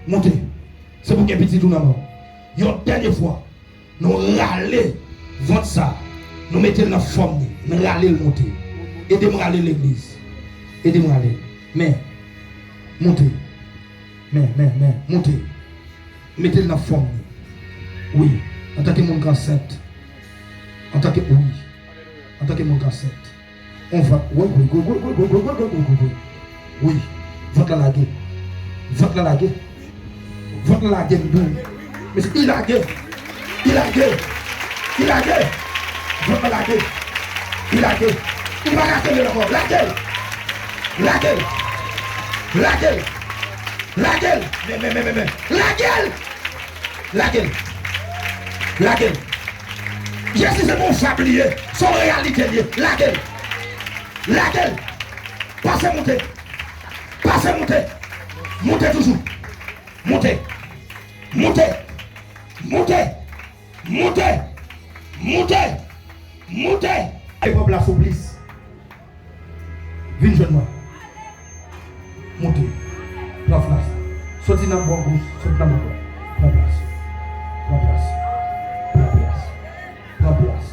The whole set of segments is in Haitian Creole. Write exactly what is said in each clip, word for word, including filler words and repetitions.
Monte. Se pou gen pitit ou nan men w. Yon dènye fwa, nou rale vant sa. Nou mete l nan fòm li. Nou rale l monte. Ede m rale l, legliz. Ede m rale l. Men. Monte. Men, men, men. Monte. Mete l nan fòm li. Wi. Antanke moun k ansent. Antanke, wi. Antanke moun k ansent. On vant. Wi, wi, wi. Wi. Vant la lage. Vant la lage. Vant la lage, m di w. Mesye, i lage. I lage. I lage. Vant la lage. I lage. I pa ka kenbe l ankò. Lage l. Lage l. Lage l. Lage l. Men, men, men, men, men. Lage l. Lage l. Lage l. Jezi se pa yon fab li ye. Se yon reyalite li ye. Lage l. Lage l. Pase monte. Pase monte. Monte toujou. Monte. Monte. Monte. Monte. Monte. Monte. Ay, pran plas ou plis. Vin jwenn mwen. Monte. Pran plas. Soti nan bò goch, soti nan bò dwat. Pran plas. Pran plas. Pran plas. Pran plas.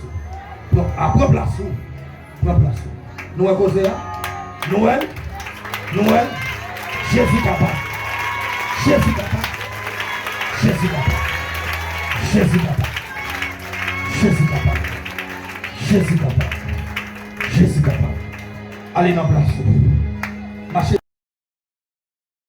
Pran, a, pran plas ou. Pran plas ou. Nou wè koze a? Nou wè l? Nou wè l? Jezi kapab. Jezi kapab. Jezi kapab. Jezi kapab. Jezi kapab. Jezi kapab. Jezi kapab. Ale nan plas ou. Mache